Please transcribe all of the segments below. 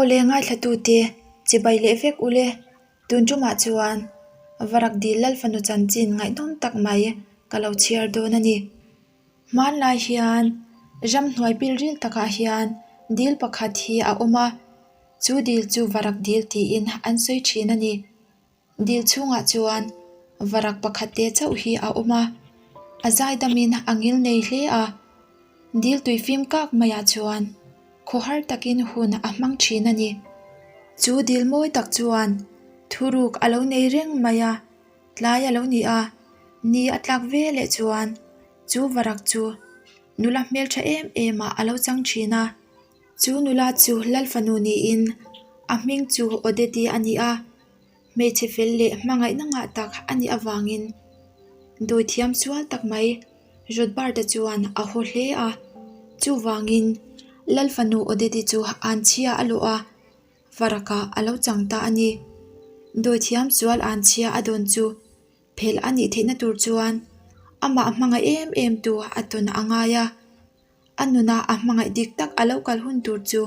Awle ngaithlatute chibai leh vek ule, tun tumah chuan Varak dil Lal fanu chanchin ngaihnawm tak mai ka lo chhiar dawn a ni. Hmanlai hian ramhnuai pilril takah hian dil pakhat hi a awm a, chu dil chu Varak dil tiin an sawi thin a ni. Dil chhungah chuan varak pakhat te chauh hi a awm a, a zaidamin a ngil nei hle a. Dil tui fim kak maiah chuan khawhar takin hun a hmang thin a ni. Chu dil mawi tak chuan thuruk a lo nei reng mai a, tlai a lo ni a, ni a tlak ve leh chuan chu varak chu nula hmeltha em em ah a lo chang thin a. Chu nula chu Lal fanu niin a hming chu Odeti a ni a. Hmeichhe fel leh hmangaihna ngah tak a nih avangin dawithiam sual tak mai Rodbart-a chuan a haw hle a. Chuvangin Lal fanu Odette-i chu anchhia a lawh a, Varak-ah a lo chang ta a ni. Dawithiam sual anchhia a dawn chu phelh a nih theihna tur chuan amah hmangaih em em tu a tawn a ngai a. A nuna a hmangaih dik tak a lo kal hun tur chu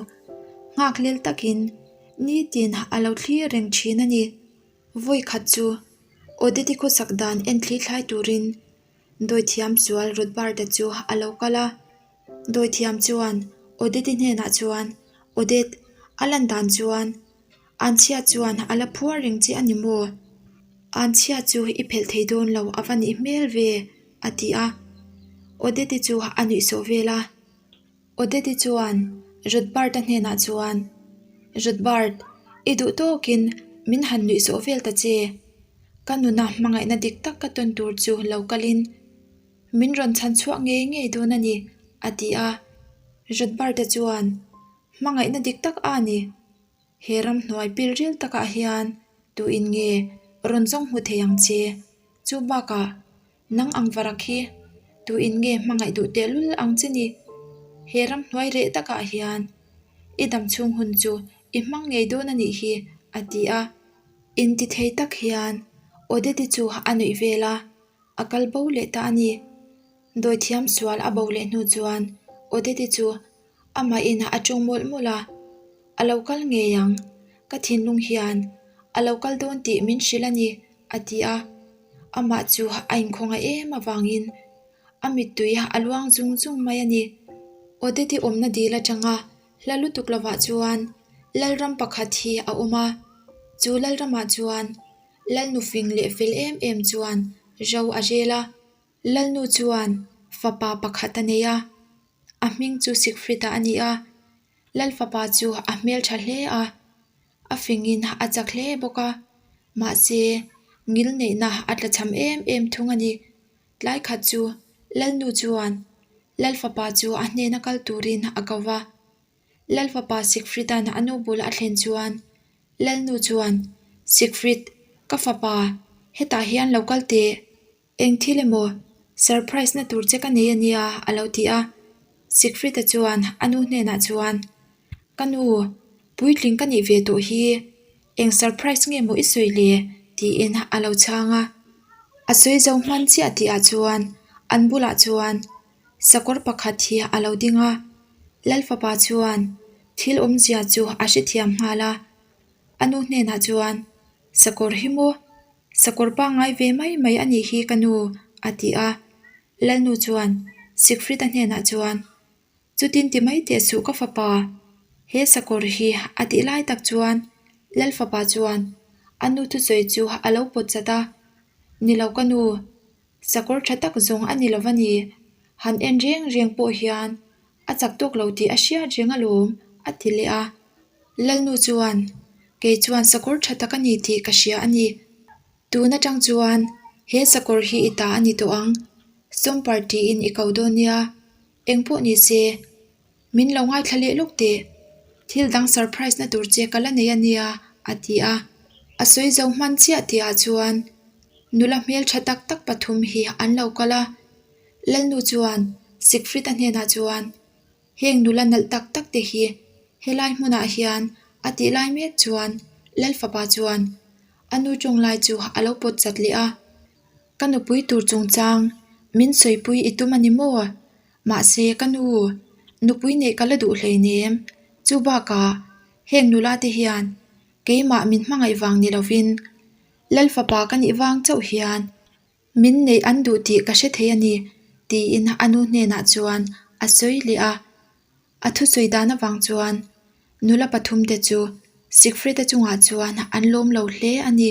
nghakhlel takin nitin a lo thlir reng thin a ni. Vawi khat chu Odette-i khawsak dan en thli thlai turin dawithiam sual Rodbart-a chu a lo kal a. Dawithiam chuan Odette-i hnenah chuan, Odette, a lan dan chuan Anchhia chuan a la phuar reng che a ni maw? Anchhia chu i phelh thei dawn lo a va nih hmel ve, a ti a. Odette chu a nuih sawh vel a. Odette chuan Rodbart-a hnenah chuan, Rodbart, i duh tawkin min han nuih sawh vel ta che. Ka nuna hmangaihna dik tak ka tawn tur chu lo kalin min rawn chhan chhuah ngei ngei dawn a ni, a ti a. Rodbart-a chuan, Hmangaihna dik tak a ni. He ramhnuai pilril takah hian tuin nge rawn zawng hmu thei ang che? Chu bakah nang ang varak hi tuin nge hmangaih duh tehlul ang che ni? He ramhnuai reh takah hian i dam chhung hun chu i hmang ngei dawn a nih hi, a ti a. Intithei tak hian Odette-i chu a nuih vel a, a kal bo leh ta a ni. Dawithiam sual a bo leh hnu chuan Odette-i chu Amah in a tawng mawlh mawlh a, A lo kal ngei ang, ka thinlung hian a lo kal dawn tih min hrilh a ni, a ti a. Amah chu a inkhawngaih em avangin a mittui a luang zung zung mai a ni. Odette-i awmna dil atanga hla lutuk lovah chuan Lalram pakhat hi a awm a, chu Lalramah chuan Lalnu fing leh fel em em chuan ro a rel a. Lalnu chuan fapa pakhat a nei a, a hming chu Siegfried-a a ni a. Lal fapa chu a hmeltha hle a, a fingin a chak hle bawk a, mahse ngilneihna a tlachham em em thung a ni. Tlai khat chu Lalnu chuan Lal fapa chu a hnena kal turin a ko va. Lal fapa Siegfried-a'n a nu bul a thlen chuan Lalnu chuan, Siegfried, ka fapa, hetah hian lo kal teh. Eng thil emaw surprise na tur che ka nei a nia a lo ti a. Siegfried-a chuan a nu hnenah chuan, Ka nu, puitling ka nih ve tawh hi, eng surprise nge maw i sawi le? tiin a lo chhang a. A sawi zo hman chiah tihah chuan an bulah chuan sakawr pakhat hi a lo ding a. Lalfapa chuan thil awmzia chu a hrethiam nghal a. A nu hnenah chuan, Sakawr hi maw? Sakawr pangngai ve mai mai a nih hi ka nu, a ti a. Lalnu chuan Siegfried-a hnenah chuan, Chutin ti mai teh suh ka fapa, he sakawr hi a tih lai tak chuan Lal fapa chuan a nu thusawi chu a lo pawt chat a, Ni lo ka nu, sakawr tha tak zawng a ni lo va ni, han en reng reng pawh hian a chak tawk lo tih a hriat reng alawm, a ti leh a. Lalnu chuan, Kei chuan sakawr tha tak a ni tih ka hria a ni. Tun atang chuan he sakawr hi i ta a ni tawh ang. Sawmpar tiin i ko dawn nia. Engpawh ni se, min lo ngaithla leh lawk teh. Thil dang surprise na tur che ka la nei a nia, a ti a. A sawi zo hman chiah tihah chuan nula hmeltha tak tak pathum hi an lo kal a. Lalnu chuan Siegfried-a hnenah chuan, Heng nula nalh tak tak te hi helai hmunah hian a tih lai mek chuan Lal fapa chuan a nu tawng lai chu a lo pawt chat leh a. Ka nupui tur chungchang min sawipui i tum a ni maw? Mahse ka nu, nupui neih ka la duh hleinem. Chu bakah. Heng nula te hian keimah min hmangaih vang ni lovin Lal fapa ka nih vang chauh hian min neih an duh tih ka hre thei a ni, tiin a nu hnenah chuan a sawi leh a. A thusawi dan avang chuan nula pathumte chu Siegfried-a chungah chuan an lawm lo hle a ni.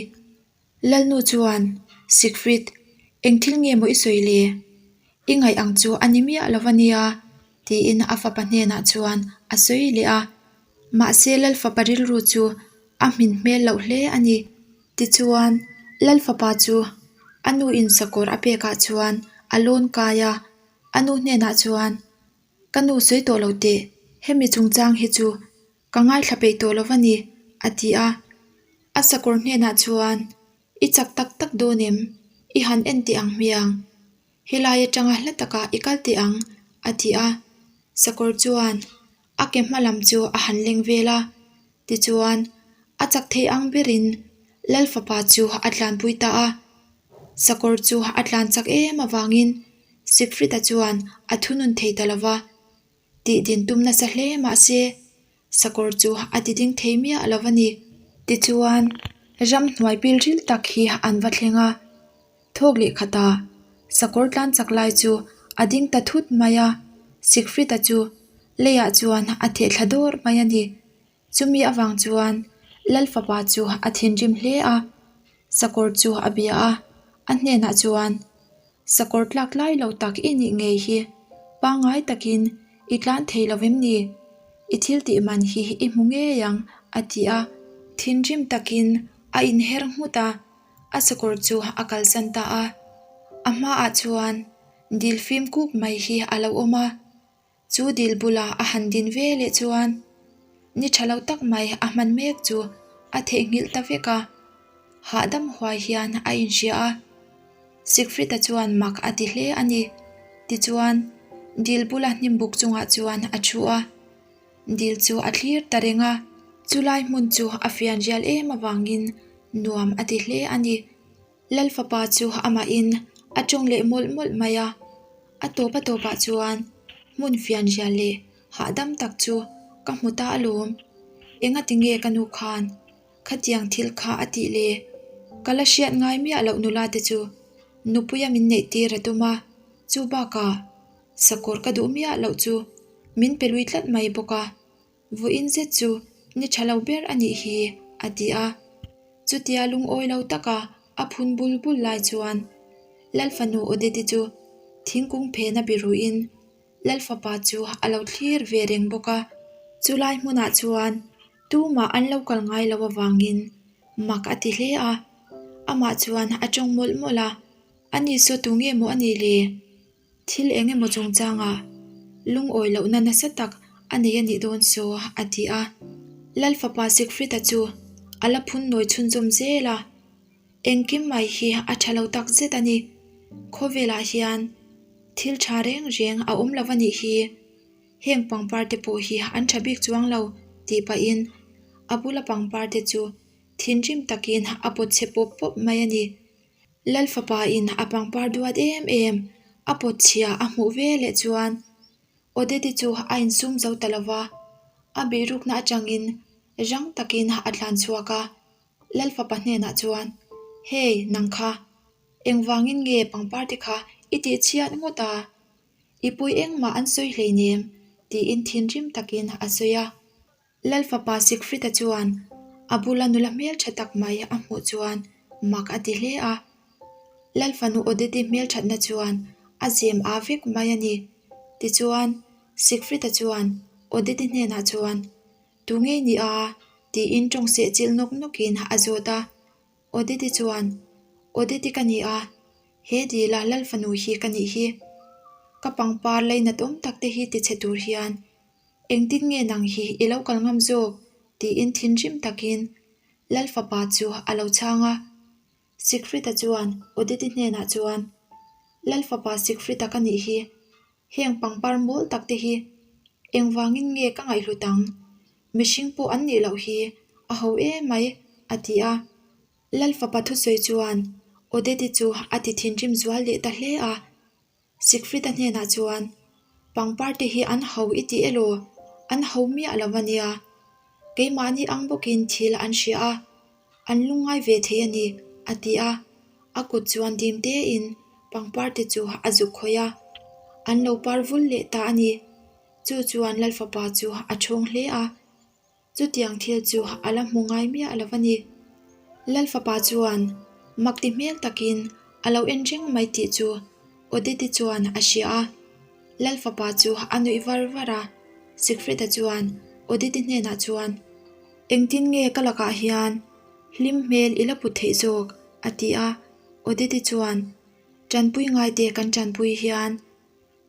Lalnu chuan, Siegfried, eng thil nge maw i sawi le? I ngaih ang chu a ni miah lo va nia, tiin a fapa hnenah chuan a sawi leh a. Mahse Lal fapa rilru chu a hmin hmel loh hle a ni. Tichuan, Lal fapa chu a nu in sakawr a pekah chuan a lawn kai a, a nu hnenah chuan, Ka nu sawi tawh lo teh, hemi chungchang hi chu Ka ngaithla peih tawh lo va ni, a ti a. A sakawr hnenah chuan, I chak tak tak dawn em? I han en teh ang hmiang. Helai atanga hla takah i kal teh ang, a ti a. Sakawr chuan a ke hma lam chu a han leng vel a. Tichuan, a chak thei ang berin Lal fapa chu a tlanpui ta a. Sakawr chu a tlan chak em avangin Siegfried-a chuan a thunun thei ta lo va. Tih din tum nasa hle mahse sakawr chu a ti ding thei miah lo a ni. Tichuan, ramhnuai pilril tak hi an va thleng a, thawk leh khatah sakawr tlan chak lai chu a ding ta thut mai a, Siegfried-a chu leiah chuan a theh thla dawr mai a ni. Chumi avang chuan Lal fapa chu a thinrim hle a, sakawr chu a bia a, a hnenah chuan, Sakawr tlak lai lo tak i nih ngei hi, pangngai takin i tlan thei lo vem ni? I thil tih man hi i hmu ngei ang, a ti a. Thinrim takin a inher nghut a, a sakawr chu a kalsan ta a. A hmaah chuan dil fim kuk mai hi a lo awm a. Chu dil bulah a han din ve leh chuan ni tha lo tak mai a hman mek chu a theihnghilh ta vek a, hahdam huai hian a inhria a. Siegfried-a chuan mak a ti hle a ni. Tichuan, dil bula hnim buk chungah chuan a thu a, dil chu a thlir ta reng a. Chulai hmun chu a fian rial em avangin nuam a ti hle a ni. Lal fapa chu amahin a tawng leh mawlh mawlh mai a, a tawp a tawpah chuan hmun fianrial leh hahdam tak chu ka hmu ta alawm. Engati nge ka nu khan khatiang thil kha a tih le? Ka la hriat ngai miah loh nula te chu nupuia min neih tir a tum a, chu bakah sakawr ka duh miah loh chu min pe lui tlat mai bawk a. Vawiin zet chu ni tha lo ber a nih hi, a ti a. Chutia lungawi lo taka a phun bul bul lai chuan Lal fanu Odette chu thingkung phena biruin Lal fapa chu a lo thlir ve reng bawk a. Chulai hmunah chuan tumah an lo kal ngai lo avangin mak a ti hle a, amah chuan a tawng mawlh mawlh a, Ani saw tu nge maw a nih le? Thil eng emaw chungchangah lungawi lohna nasa tak a nei a nih dawn saw, a ti a. Lal fapa Siegfried-a chu a la phun nawi chhunzawm zel a, Engkim mai hi a tha lo tak zet a ni. Khawvelah hian thil tha reng reng a awm lo a nih hi. Heng pangpar te pawh hi an tha bik chuang lo, tih pahin a bula pangpar te chu thinrim takin a pawt chhe pawp pawp mai a ni. Lal fapa in a pangpar duat em em a pawt chhia a hmuh ve leh chuan Odette chu a insum zo ta lo va, a bihrukna atangin rang takin a tlan chhuak a. Lal fapa hnenah chuan, Hey, nang kha, engvangin nge pangpar te kha i tih chhiat ngawt a? I pawi engmah an sawi hleinem, tiin thinrim takin a sawi a. Lal fapa Siegfried-a chuan a bula nula hmeltha tak mai a hmuh chuan mak a ti hle a. Lal fanu Odette-i hmelthatna chuan a zem a vek mai a ni. Tichuan, Siegfried-a chuan Odette-i hnenah chuan, Tu ngei ni a? tiin tawng seh chilh nawk nawkin a zawt a. Odette-i chuan, Odette-i ka ni a, he dila Lal fanu hi ka nih hi. Ka pangpar leinat awm tak te hi tichhe tur hian Engtin nge nang hi i lo kal ngam zawk? tiin thinrim takin Lal fapa chu a lo chhang a. Siegfried-a chuan Odette-i hnenah chuan, Lal fapa Siegfried-a ka nih hi, heng pangpar mawl tak te hi engvangin nge ka ngaihhlut ang? Mihring pawh an nih loh hi a ho emai, a ti a. Lal fapa thusawi chuan Odette-i chu a ti thinrim zual leh ta hle a. Siegfried-a hnenah chuan, Pangpar te hi an ho i ti elaw? An ho miah lo a nia. Keimahni ang bawkin thil an hria a, an lungngai ve thei a ni, a ti a. A kut chuan dim tein pangpar te chu a zuk khawih a, an lo par vul leh ta a ni. Chu chuan Lalfapa chu a ṭhawng hle a. Chutiang thil chu a la hmu ngai miah lo a ni. Lalfapa chuan mak ti hmel takin a lo en reng mai tih chu Odette chuan a hria a. Lalfapa chu a nuih var var a, Siegfried-a chuan Odette hnenah chuan, Engtin nge ka lakah hian hlim hmel i la put theih zawk? a ti a. Odette chuan, Tanpui ngaite kan tanpui hian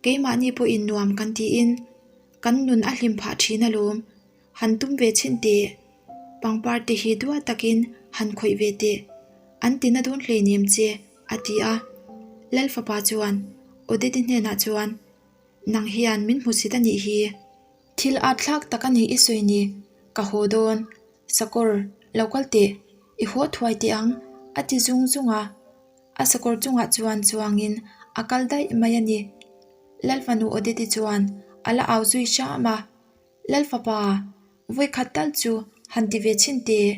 Keimahni pawhin nuam kan tiin kan nun a hlim phah thin alawm, han tum ve chhin teh. Pangpar te hi duat takin han khawih ve teh, an ti na dawn hleinem che, a ti a. Lal fapa chuan Odette hnenah chuan, Nang hian min hmusit a nih hi. Thil at thlak tak a ni i sawi ni, ka haw dawn. Sakawr, lo kal teh, i haw thuai teh ang, a ti zung zung a. A sakawr chungah chuan chuangin a kal daih mai a ni. Lalfanu Odette chuan a la au zui hram a, Lalfapa, vawikhat tal chu han ti ve chhin teh,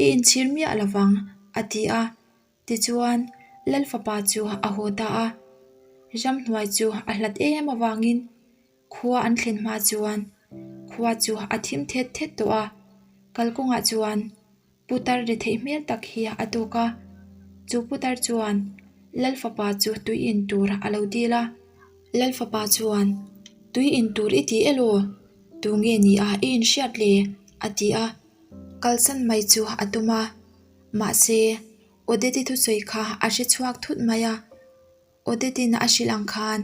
i inchhir miah lo vang, a ti a. Tichuan, Lalfapa chu a haw ta a. Ramhnuai chu a hlat em avangin Khua an thlen hma chuan khua chu a thim thet thet tawh a, kalkawngah chuan putar ri theih hmel tak hi a tawk a, chu putar chuan Lalfapa chu tui in tur a lo dil a. Lalfapa chuan, Tui in tur i ti elaw? Tunge ni a i inhriat le? a ti a, kalsan mai chu a tum a, mahse Odette thusawi kha a hre chhuak thut mai a, Odette-in a hrilh ang khan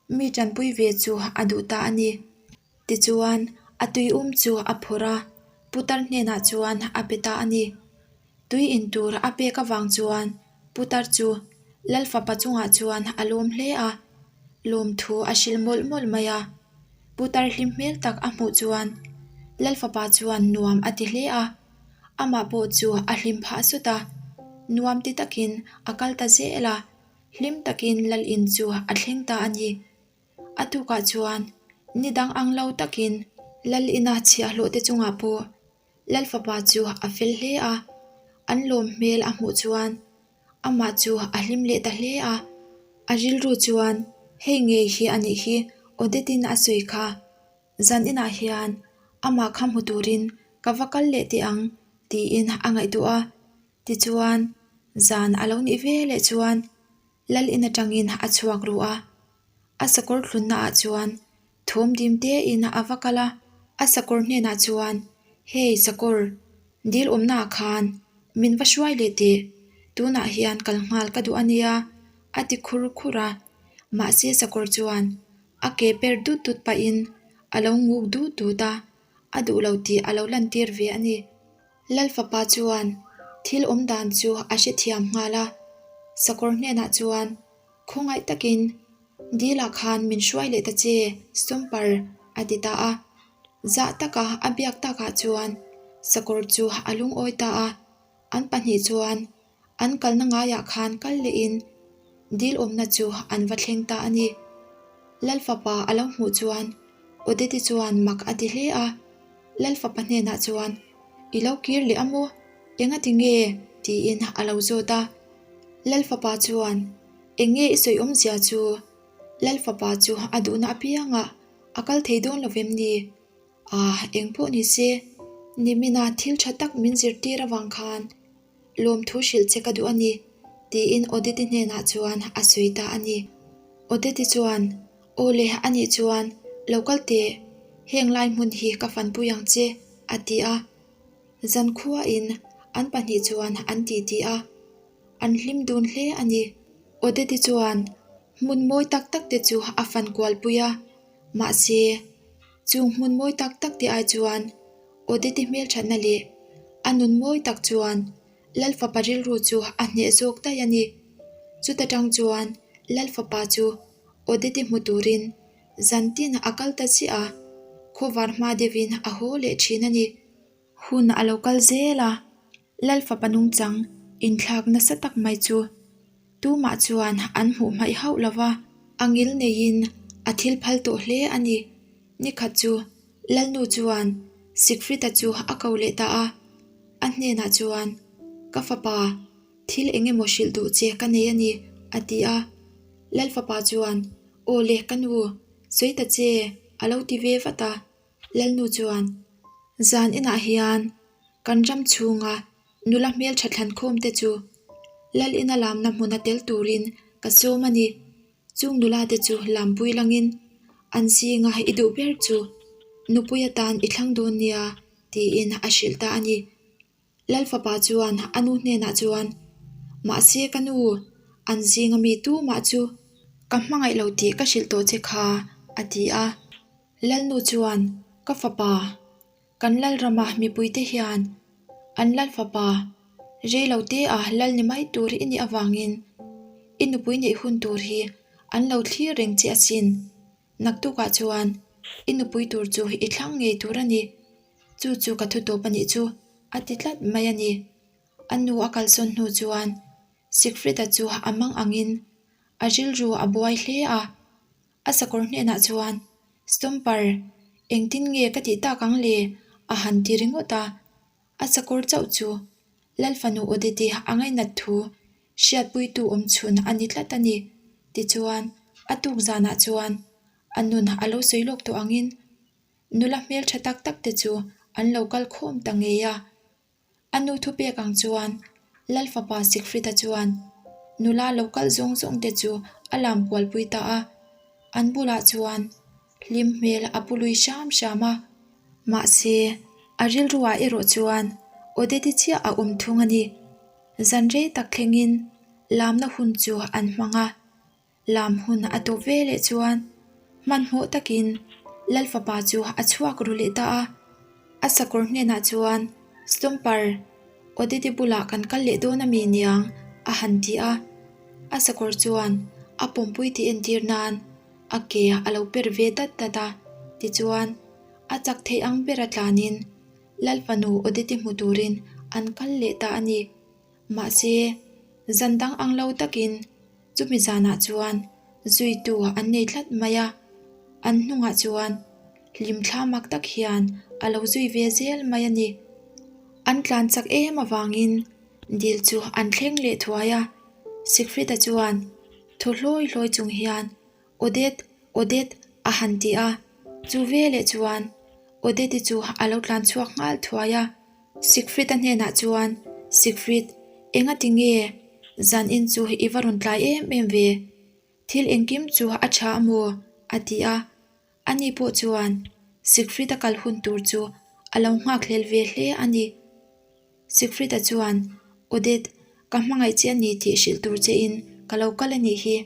Mi tanpui ve chu a duh ta a ni. Tichuan, a tui um chu a phawrh a, putar hnenah chuan a pe ta a ni. Tui in tur a pek avang chuan putar chu Lal fapa chungah chuan a lawm hle a, lawmthu a hrilh mawlh mawlh mai a. Putar hlim hmel tak a hmuh chuan Lal fapa chuan nuam a ti hle a, amah pawh chu a hlim phah sut a, nuam ti takin a kal ta zel a. Hlim takin Lal in chu a thleng ta a ni. A tukah chuan ni dang ang lo takin Lal ina chhiahhlawh te chungah pawh Lal fapa chu a fel hle a, an lawm hmel a hmuh chuan amah chu a hlim leh ta hle a. A rilru chuan hei ngei hi a nih hi Odette-in a sawi kha. Zan inah hian amah kha hmu turin ka va kal leh teh ang tiin a ngaihtuah a. Tichuan, zan a lo nih ve leh chuan Lal in atangin a chhuak ru a, a sakawr thlunna ah chuan thawm dim tein a va kal a, a sakawr hnenah chuan, Hey sakawr, dil awmna ah khan min va hruai leh teh, tunah hian kal nghal ka duh a nia, a ti khur khur a, mahse sakawr chuan a ke per dut dut pahin a lo nguk dut dut a, a duh lo tih a lo lantir ve a ni. Lal fapa chuan thil awm dan chu a hrethiam nghal a, sakawr hnenah chuan khawngaih takin Dila khan min hruai leh ta che, Sawmpar, a ti ta a. Zah taka a biak takah chuan sakawr chu a lungawi ta a, an pahnih chuan An kalna ngaiah khan kal lehin dil awmna chu an va thleng ta a ni. Lalfapa a lo hmuh chuan Odette chuan mak a ti hle a, Lalfapa hnenah chuan, I lo kir leh a maw? Engati nge? tiin a lo zawt a. Lalfapa chuan, Eng nge i sawi awmzia chu? Lalfapa chu a duhna apiangah a kal thei dawn lo vem ni? Ah, eng pawh ni se, nimina thil tha tak min zirtir avang khan Lawmthu hrilh che ka duh a ni, tiin Odette hnenah chuan a sawi ta a ni. Odette chuan, Aw le, a nih chuan lo kal teh, heng lai hmun hi ka fanpui ang che, a ti a. Zankhuain an pahnih chuan an titi a, an hlim dun hle a ni. Odette chuan hmun mawi tak tak te chu a fan kualpui a, mahse, chung hmun mawi tak tak te ai chuan Odette hmelthatna leh a nun mawi tak chuan Lalfapa rilru chu a hneh zawk daih a ni. Chuta tang chuan Lalfapa chu Odette hmu turin zantin a kal ta chiah a, khawvar hma deuhin a haw leh thin a ni. Hun a lo kal zel a, Lalfapa nungchang inthlak nasa tak mai chu tumah chuan an hmuh hmaih hauh lo va, a ngil neiin a thil phal tawh hle a ni. Nikhat chu Lalnu chuan. Siegfried-a chu a ko leh ta a, a hnenah chuan, Ka fapa, thil eng emaw hrilh duh che ka nei a ni, a ti a. Lal fapa chuan, Aw le, ka nu, sawi ta che, a lo ti ve vat a. Lalnu chuan, Zan inah hian kan ram chhunga nula hmeltha thlankhawm te chu Lal ina lamna hmuna tel turin ka sawm a ni. Chung nula te chu lampui langin an zinga i duh ber chu nupui atan i thlang dawn nia tiin a hrilh ta a ni. Lal fapa chuan a nu hnenah chuan, Mahse ka nu, an zinga mi tumah chu ka hmangaih lo tih ka hrilh tawh che kha a ti a. Lalnu chuan, Ka fapa, kan Lalrama mipuite hian an Lal fapa rei lo te a lal ni mai tur i nih avangin i nupui neih hun tur hi an lo thlir reng che asin. Naktukah chuan i nupui tur chu i thlang ngei tur a ni. Chu chu ka thutawp a nih chu, a ti tlat mai a ni. A nu a kalsawn hnu chuan Siegfried-a chu a mang angin a rilru a buai hle a. A sakawr hnenah chuan, Stomper, engtin nge ka tih tak ang le? a han ti ringawt a. A sakawr chauh chu Lal fanu Odette a ngainat thu hriatpuitu awm chhun a ni tlat a ni. Tichuan, a tuk zanah chuan a nun a lo sawi lawk tawh angin nula hmeltha tak tak te chu an lo kal khawm ta ngei a. A nu thupek ang chuan Lal fapa Siegfried-a chuan nula lo kal zawng zawng te chu a lam kualpui ta a. An bulah chuan hlim hmel a pu lui hram hram a. Mahse, a rilruah erawh chuan Odette-i chiah a awm thung a ni. Zan rei tak thlengin lamna hun chu an hmang a. Lam hun a tawp ve leh chuan hmanhmawh takin Lal fapa chu a chhuak ru leh ta a. A sakawr hnenah chuan, Stomper, Odette bulah kan kal leh dawn ami niang? a han ti a. A sakawr chuan a pawmpui tih entir nan a ke a lo per ve dat dat a. Tichuan, a chak theih ang bera tlanin Lal fanu Odette hmu turin an kal leh ta a ni. Mahse, zan dang ang lo takin chumi zanah chuan zuitu an nei tlat mai a, an hnungah chuan hlimthla mak tak hian a lo zui ve zel mai a ni. An tlan chak em avangin dil chu an thleng leh thuai a, Siegfried-a chuan thaw hlawi hlawi chung hian Odette, Odette a han ti a, chu veleh chuan Odette-i chu a lo tlan chhuak nghal thuai a. Siegfried-a hnenah chuan, Siegfried, enga ti nge zan in chu i va rawn tlai em em ve? Thil engkim chu a tha a maw? a ti a. Ani pawh chuan Siegfried-a kal hun tur chu a lo nghakhlel ve hle a ni. Siegfried-a chuan, Odette, ka hmangaih che a ni tih hrilh tur chein ka lo kal a nih hi.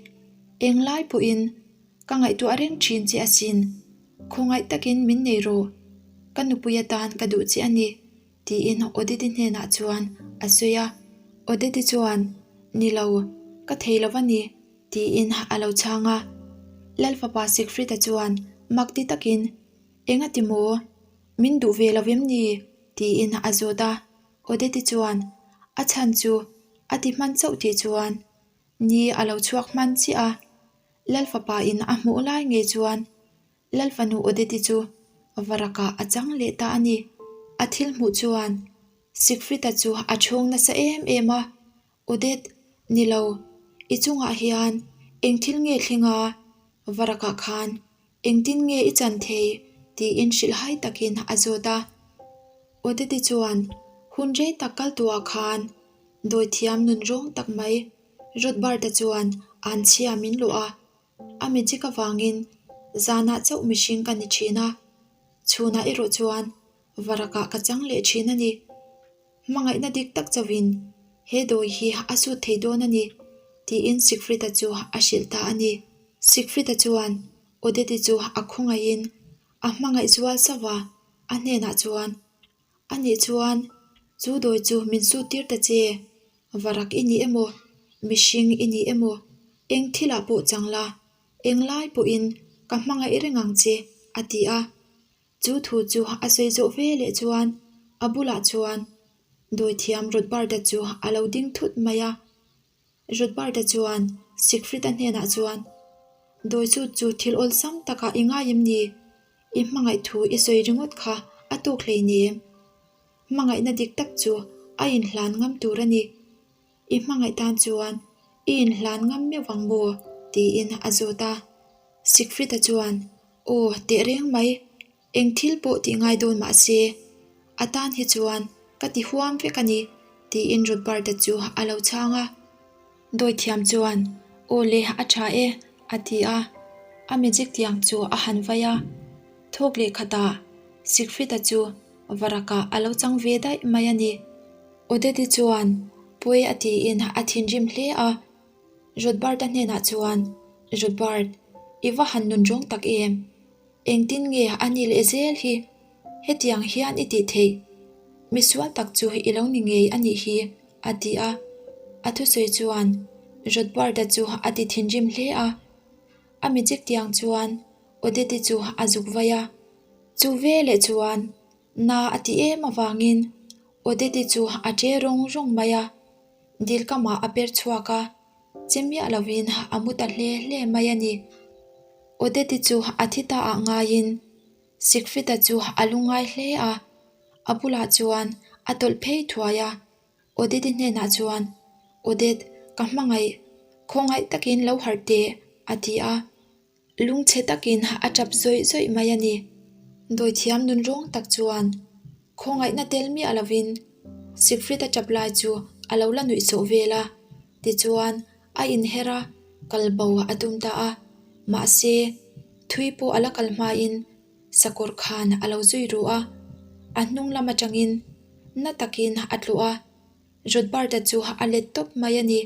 Englai pawhin ka ngaihtuah reng thin che asin. Khawngaih takin min nei rawh. Ka nupui atan ka duh che a ni, tiin Odette-i hnenah chuan a sawi a. Odette-i chuan, Ni lo, ka thei lo va ni, tiin a lo chhang a. Lal fapa Siegfried-a chuan mak ti takin, Engati maw? Min duh ve lo vem ni? tiin a zawt a. Odette-i chuan, A chhan chu a ti hman chauh tih chuan ni a lo chhuak hman chiah a. Lal fapa in a hmuh lai ngei chuan Lal fanu Odette-i chu varakah a chang leh ta a ni. A thil hmuh chuan Siegfried-a chu a chhung nasa em em a, Odette, ni lo, i chungah hian eng thil nge thleng a? Varakah khan engtin nge i chan thei? tiin hrilhhai takin a zawt a. Odette-i chuan hun rei tak kal tuah khan dawithiam nun rawng tak mai Rothbard-a chuan an chhia min luah a, a magic avangin zanah chauh mihring ka ni thin a, chhunah erawh chuan varakah ka chang leh thin a ni. Hmangaihna dik tak chauhin he dawi hi a sut thei dawn a ni, tiin Siegfried-a chu a hrilh ta a ni. Siegfried-a chuan Odette-i chu a khawngaihin a hmangaih zual sauh a, a hnenah chuan, A nih chuan chu dawi chu min sut tir ta che, varak i ni emaw, mihring i ni emaw, eng thilah pawh chang la, englai pawhin ka hmangaih reng ang che, a ti a. Chu thu chu a sawi zawh ve leh chuan a bulah chuan dawithiam Rothbard-a chu a lo ding thut mai a. Rothbard-a chuan Siegfried-a hnenah chuan, Dawi chu chu thil awlsam takah i ngai em ni? I hmangaih thu i sawi ringawt kha A tuk hleinem. Hmangaihna dik tak chu a inhlan ngam tur a ni. I hmangaih tan chuan i inhlan ngam meuh ang maw? tiin a zawt a. Siegfried-a chuan, Aw, tehreng mai. Eng thil pawh tih ngai dawn mah se, a tan hi chuan ka ti huam vek a ni, tiin Rodbert-a chu a lo chhang a. Dawithiam chuan, Aw le, a tha e, a ti a. A magic tiang chu a han vai a. Thawk leh khatah Siegfried-a chu varakah a lo chang ve daih mai a ni. Odette-i chuan pawi a tiin a thinrim hle a. Rodbert-a hnenah chuan, Rodbert, i va han nun rawng tak em? Engtin nge a ni leh zel hi? Hetiang hian i tih theih? Misual tak chu i lo ni ngei a nih hi, a ti a. A thusawi chuan Rodbert-a chu a ti thinrim hle a. A magic tiang chuan Odette-i chu a zuk vai a. Chu veleh chuan na a ti em avangin Odette-i chu a che rawng rawng mai a. Dil kamah a per chhuak a, che miah lovin a mu ta hle hle mai a ni. Odette chu a thi ta ah ngaiin Siegfried-a chu a lungngai hle a, a bulah chuan a tawlh phei thuai a. Odette hnenah chuan, Odette, ka hmangaih, khawngaih takin lo harh teh, a ti a. Lungchhe takin a tap zawih zawih mai a ni. Dawithiam nun rawng tak chuan khawngaihna tel miah lovin Siegfried-a tap lai chu a lo la nuih sawh vel a. Tichuan, a inher a, kal bo a tum ta a. Mahse, thui pawh a la kal hmain sakawr khan a lo zui ru a. A hnung lam atangin na takin a tluh a, Rodbert-a chu a let tawp mai a ni.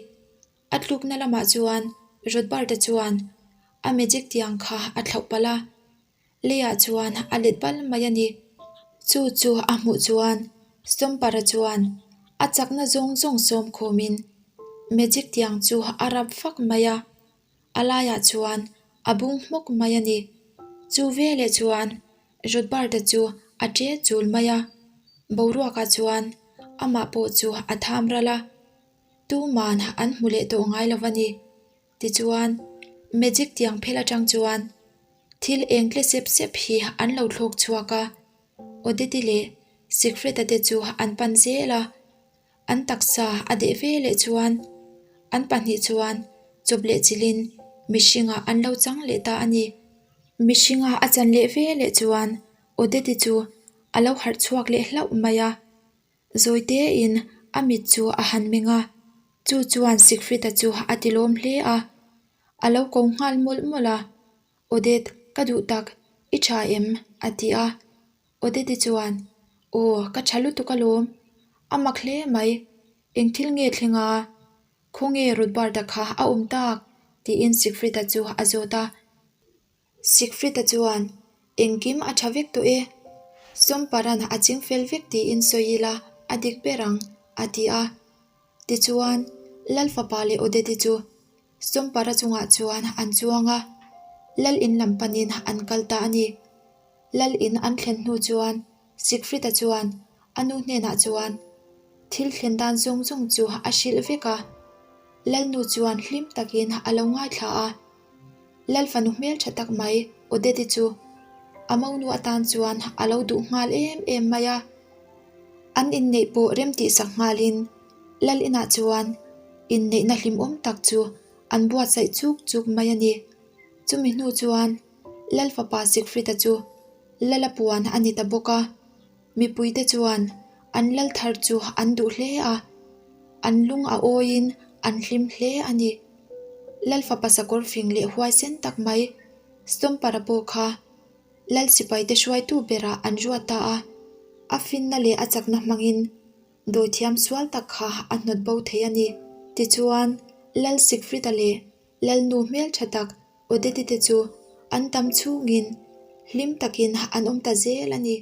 A tlukna lamah chuan Rodbert-a chuan a magic tiang kha a thlauh palh a, leiah chuan a let bal mai a ni. Chu chu a hmuh chuan Sawmpara chuan a chakna zawng zawng sawm khawmin magic tiang chu a rap vak mai a, a laiah chuan a bung hmawk mai a ni. Chu veleh chuan Rodbert-a chu a ṭe chul mai a, boruakah chuan amah pawh chu a tham ral a. Tuman an hmu leh tawh ngai lo va ni. Tichuan, magic tiang phel atang chuan thil eng tle sep sep hi an lo thlawk chhuak a. Odette leh Siegfried-a te chu an pan zel a, an taksa a deh ve leh chuan an pahnih chuan chawp leh chilhin mihringah an lo chang leh ta a ni. Mihringa a chan leh ve leh chuan Odette chu a lo harh chhuak leh hlauh mai a. Zawitein a mit chu a han meng a, chu chuan Siegfried-a chu a ti lawm hle a. A lo ko nghal mawlh mawlh a, Odette, ka duh tak, i tha em? a ti a. Odette-i chuan, Aw, ka tha lutuk alawm, a mak hle mai, eng thil nge thleng a? Khawnge Rodbert-a kha a awm tak? tiin Siegfried-a chu a zawt a. Siegfried-a chuan, Engkim a tha vek tawh e. Sawmparan a ching fel vek tiin sawi ila a dik ber ang, a ti a. Tichuan, Lal fapa leh Odette-i chu Sawmpara chungah chuan an chuang a, Lal in lam panin an kal ta a ni. Lal in an thlen hnu chuan Siegfried-a chuan a nu hnenah chuan thil thlen dan zawng zawng chu a hrilh vek a. Lalnu chuan hlim takin a lo ngaithla a. Lal fanu hmel tha tak mai Odette-i chu a monu atan chuan a lo duh nghal em em mai a. An inneih pawh rem tih sak nghalin Lal inah chuan inneihna hlimawm tak chu an buatsaih chuk chuk mai a ni. Chumi hnu chuan Lal fapa Siegfried-a chu Lala puan a ni ta bawk a. Mipuite chuan an lal thar chu an duh hle a, an lung a awiin an hlim hle a ni. Lal fapa sakawr fing leh huaisen tak mai Sawmpara pawh kha Lal sipaite hruaitu berah an ruat ta a, a finna leh a chakna hmangin dawithiam sual tak kha a hnawt bo thei a ni. Tichuan, Lal Siegfried-a leh Lalnu hmeltha tak Odette-i te chu an tam chhungin hlim takin an awm ta zel a ni.